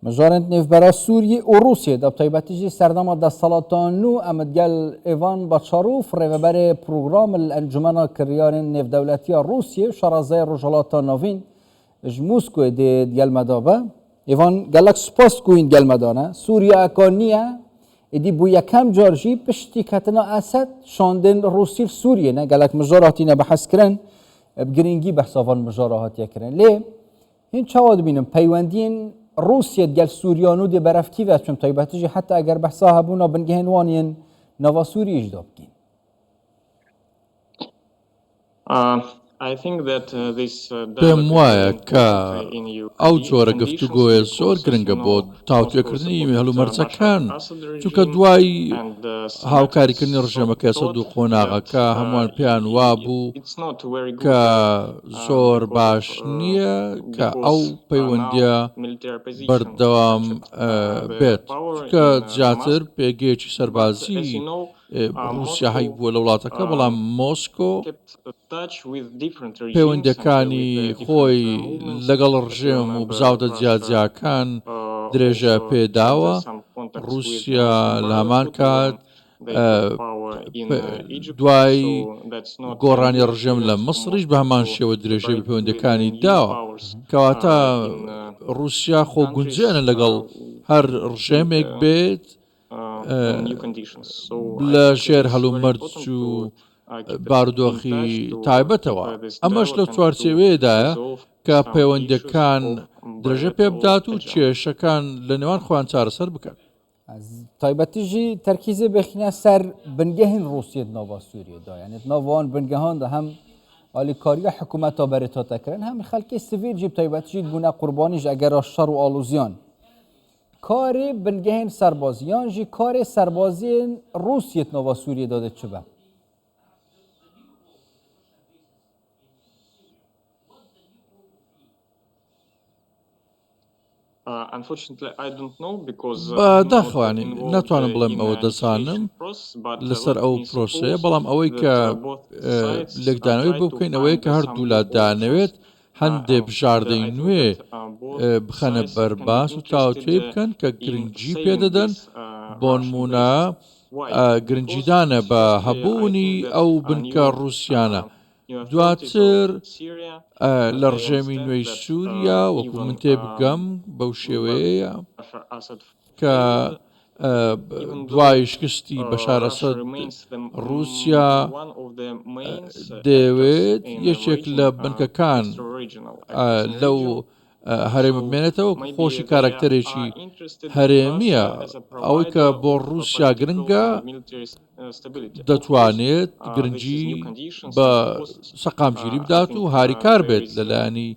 Mijarên di nêvbera Sûriyê û Rûsyê de bi taybetî jî serdema desthilata nû em digel Ivan Bacharov rêveberê program li Encûmena Kiryarên Nêvdewletiya Rûsyê û şarezayê Rojhilata Navîn ji Moskoyê dê digel me de be. Ivan gelek spas ku hûn digel me de ne. Sûriye eka niye êdî bû yekem car jî piştî ketina Esed şandên Rûsî li Sûriyê ne gelek mijar hatine behskirin bi girîngî behsa van mijara hatiye kirin. Lê Hûn çawa dibînin peywendiyên Rûsyê digel Sûriya nû dê berev kî ve çin taybetî jî heta eger behsa hebûna bingehên wan yên nava Sûriyê jî da bikîn? پێم وایە کە ئەو جۆرە گفتوگۆیە زۆر گرنگە بۆ تاوتوێکردنی هەلومەرجەکان، چونکە دوای هاوکاریکردنی ڕژێمەکەی ئەسەد و قۆناغەکە هەمووان پێیان وابوو کە زۆر باش نییە کە ئەو پەیوەندییە بەردەوام بێت، چونکە زیاتر پێگەیەکی سەربازی ڕووسیا هەیبووە لە وڵاتەکە، بەڵام مۆسکۆ پەیوەندییەکانی خۆی لەگەڵ ڕژێم و بزاوتە جیاجیاکان درێژە پێداوە، ڕووسیا لە هەمان کات دوای گۆڕانی ڕژێم لە میسریش بە هەمان شێوە درێژەی بە پەیوەندییەکانی داوە، کەواتە ڕووسیا خۆگونجێنە لەگەڵ هەر ڕژێمێک بێت لە ژێر هەلومەرج و بارودۆخی تایبەتەوە، ئەمەش لەو چوارچێوەیەدایە کە پەیوەندییەکان درێژە پێبدات و کێشەکان لە نێوان خۆیان چارەسەر بکەن. تایبەتی ژی تەرکیزێ بخینە سەر بنگەهên Rûsyê di nava Sûriyê de yanî di nava wan bingehan de hem alîkariya hikûmeta berê hate kirin hem xelkê sivîl jî bi taybetî jî dibûne qurbanî ji egera şer û aloziyan. Karê bingehên serbazî yan jî karê serbaziyên Rûsyê di nava Sûriyê de dê çi be? بەداخەوە ناتوانم بڵێم ئەوە دەزانم لەسەر ئەو پرۆسەیە بەڵام ئەوەی کە لێکدانەوەی بۆ بکەین ئەوەیە کە هەردوولا دانەوێت هەندێ بژاردەی نوێ بخەنە بەرباس و تاوتوێ بکەن کە گرنگی پێدەدەن بۆنمونە گرنگیدانە بە هەبوونی ئەو بنکە ڕووسیانە دواتر لە ڕژێمی نوێی سووریا وەکو من تێبگەم بەو شێوەیەیە کە دوای شکستی بەشار ئەسەد ڕووسیا دەیەوێت یەکێک لە بنکەکان لەو هەرێمە بمێنێتەوە خۆشی کارەکتەرێکی هەرێمیە ئەوەی کە بۆ ڕووسیا گرنگە دەتوانێت گرنگی بە سەقامگیری بدات و هاریکار بێت لەلایەنی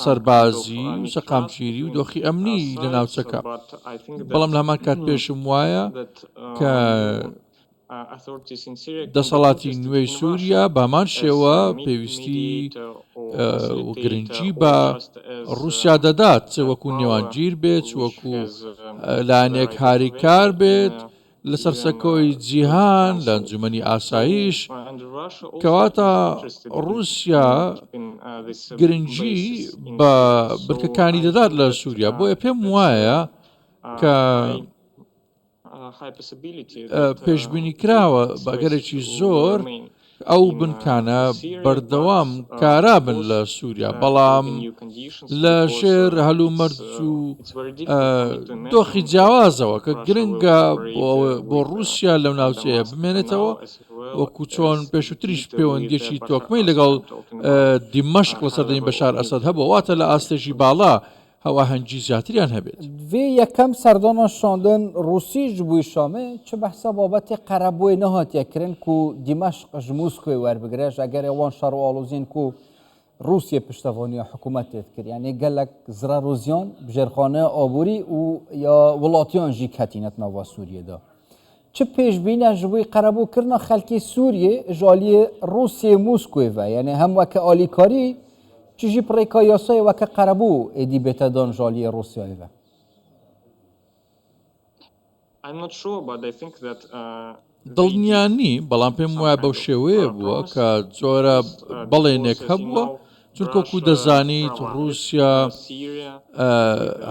سەربازی و سەقامگیری و دۆخی ئەمنی لە ناوچەکە بەڵام لە هەمان کات پێشم وایە کە دەسەڵاتی نوێی سووریا بەمان شێوە پێویستی و گرنگی بە ڕووسیا دەدات چ وەکو نێوانگیر بێت چ وەکو لایەنێک هاریکار بێت لەسەر سەکۆی جیهان لە ئەنجومەنی ئاسایش کەواتە ڕووسیا گرنگی بە بنکەکانی دەدات لە سووریا بۆیە پێم وایە کە پێشبینی کراوە بە ئەگەرێکی زۆر ئەو بنکانە بەردەوام کارا بن لە سووریا بەڵام لە ژێر هەلومەرج و دۆخی جیاوازەوە کە گرنگە بۆ ڕووسیا لەو ناوچەیە بمێنێتەوە وەکو چۆن پێشووتریش پەیوەندیەکی تۆکمەی لەگەڵ دیمەشق لە سەردەمی بەشار ئەسەد هەبوو واتە لە ئاستێکی باڵا هەواهەنگی زیاتریان هەبێت. Vê yekem serdana şandin Rûsî ji bo Şamê çi behsa babetê qerebûyê nehatiye kirin ku Dîmeşq ji Moskoyê werbigire ji egerê wan şer û aloziyên ku Rûsyê piştevaniya hikûmetê dikir. Yanî gelek zirar û ziyan bi jêrxaneya aborî û ya welatiyan jî ketîne di nava Sûriyê de. Çi pêşbîne ji bo qerebûkirina xelkê Sûriyê ji aliyê Rûsyê û Moskoyê ve yanî hem weke alîkarî çi jî bi rêka yasayê weke qerebû êdî bête dan ji aliyê Rûsyayê ve? دڵنیا نیم، بەڵام پێم وایە بەو شێوەیە بووە کە جۆرە بەڵێنێک هەبووە. چونکە وەکو دەزانیت ڕووسیا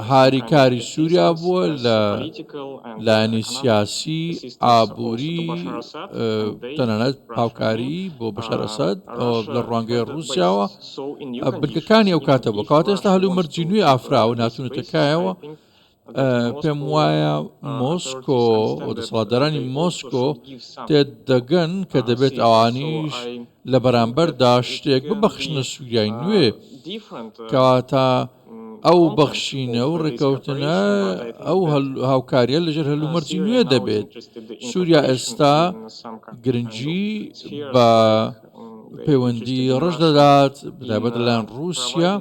هاریکاری سووریا بووە لە لایەنی سیاسی، ئابووری، تەنانەت هاوکاری بۆ بەشار ئەسەد لە ڕوانگەی ڕووسیاوە بنکەکانی ئەو کاتە بووە. کەواتە ئێستا هەلومەرجی نوێ ئافراون هاتوونەتە کایەوە. پێم وایە مۆسکۆ و دەسەڵاتدارانی مۆسکۆ تێدەگەن کە دەبێت ئەوانیش لە بەرامبەردا شتێک ببەخشنە سووریای نوێ، کەواتە ئەو بەخشینە و ڕێککەوتنە ئەو هاوکاریە لەژێر هەلومەرجی نوێ دەبێت. سووریا ئێستا گرنگی بە پەیوەندی ڕژ دەدات، بەتایبەت لەلایەن ڕووسیا.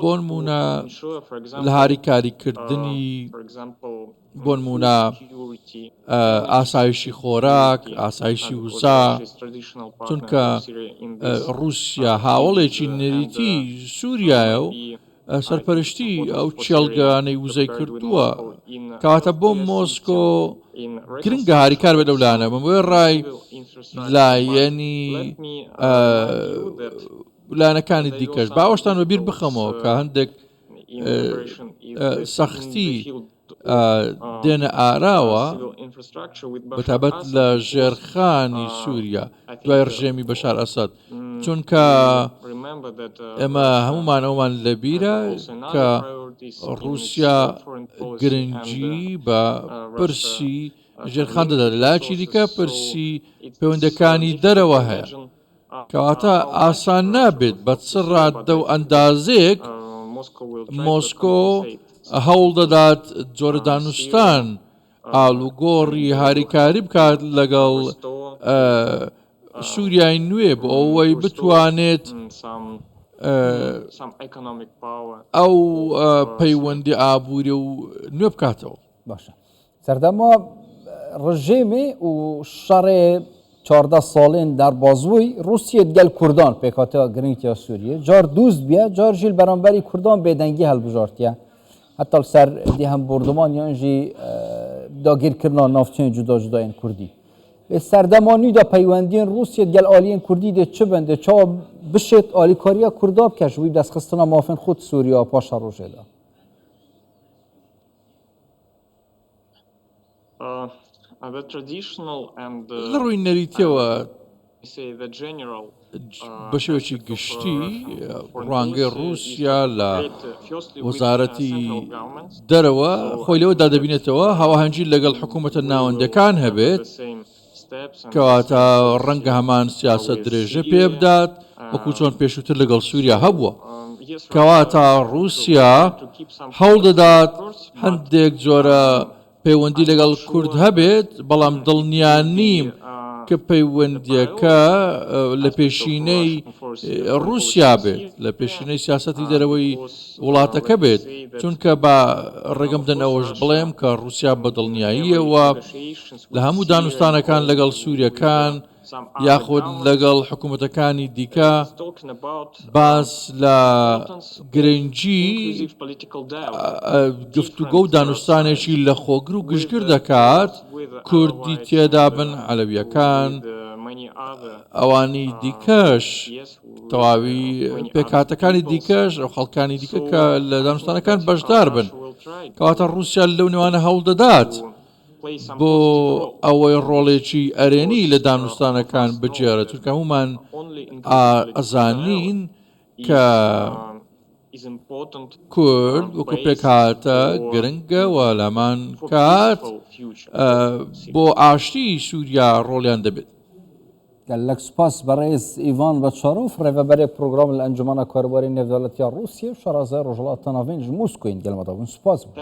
بۆنمونە لە هاریکاریکردنی بۆنمونە ئاسایشی خۆراک ئاسایشی وزە چونکە ڕووسیا هاوڵێکی نەریتی سووریایە و سەرپەرشتی ئەو کێڵگانەی وزەی کردووە کەواتە بۆ مۆسکۆ گرنگە هاریکار بێت لەو لایەنە بەم ڕای لایەنی لایەنەکانی دیکەش باوەشتان بە بیر بخەمەوە کە هەندێک سەختی دێنە ئاراوە بەتابەت لە ژێرخانی سووریا دوای ڕژێمی بەشار ئەسەد چونکە ئێمە هەمومان ئەومان لەبیرە کە ڕوسیا گرنگی بە پرسی ژێرخان دەدات لایەکی دیکە پرسی پەیوەندەکانی دەرەوە هەیە کەواتە ئاسان نابێت بە چ ڕاددە و ئەندازەیەک مۆسکۆ هەوڵ دەدات جۆرە دانوستان ئالوگۆڕی هاریکاری بکات لەگەڵ سووریای نوێ بۆ ئەوەی بتوانێت ئەو پەیوەندی ئابووری و نوێ بکاتەوە. باشە سەردەما ڕژێمێ و شەڕێ 14 ساڵێن دەربازبووی ڕووسیە گەل کوردان پێکهاتە گرنگتیا سووریە جار دوست بیە جار ژیل بەرامبەری کوردان بێدەنگی هەڵبژارتیە حتا سەر دی هەم بردومان یان ژی داگیرکردنا ناوچەیên جودا جودایên کوردی لێ سەردەما نویدا پەیوەندیên ڕووسیە گەل ئالیên کوردی دێ چ بن دێ چاوە بشێت ئالیکاریە کوردا بکە ژ وی دەستخستنا مافên خود سووریا پاشە ڕۆژێدا. لە ڕووی نەریتیەوە بە شێوەیەکی گشتی ڕوانگەی ڕووسیا لە وەزارەتی دەرەوە خۆی لەوەدا دەبینێتەوە هاوەهەنگی لەگەڵ حکوومەتە ناوەندەکان هەبێت کەواتە ڕەنگە هەمان سیاسەت درێژە پێ بدات وەکو چۆن پێشووتر لەگەڵ سووریا هەبووە. کەواتە ڕووسیا هەوڵ دەدات هەندێک جۆرە پەیوەندی لەگەڵ کورد هەبێت، بەڵام دڵنیا نیم کە پەیوەندییەکە لە پێشینەی ڕووسیا بێت، لە پێشینەی سیاسەتی دەرەوەی وڵاتەکە بێت، چونکە با ڕێگەم بدەن ئەوەش بڵێم کە ڕووسیا بە دڵنیاییەوە لە هەموو دانوستانەکان لەگەڵ سووریەکان یاخود لەگەڵ حکوومەتەکانی دیکە باس لە گرنگی گفتوگۆ و دانوستانێکی لە خۆگر و گشتگر دەکات کوردی تێدا بن عەلەویەکان ئەوانی دیکەش تەواوی پێکهاتەکانی دیکەش ئەو خەڵکانی دیکە کە لە دانوستانەکان بەشدار بن کەواتە ڕووسیا لەو نێوانە هەوڵ دەدات بۆ ئەوەی ڕۆڵێکی ئەرێنی لە دانوستانەکان بگێڕێت چونکە هەمومان ئەزانین کە کورد وەکو پێکهاتە گرنگە و لەمان کات بۆ ئاشتی سووریا ڕۆڵیان دەبێت. گەلەک سوپاس بەڕێز ئیڤان بەچارۆف، ڕێڤەبەرێ پرۆگرام لە ئەنجومەنا کاروباری نێودەوڵەتیا ڕووسیە و شارەزای ڕۆژهەڵاتە ناڤین ژ مۆسکۆین گەلمەدا بوون. سوپاس بۆ.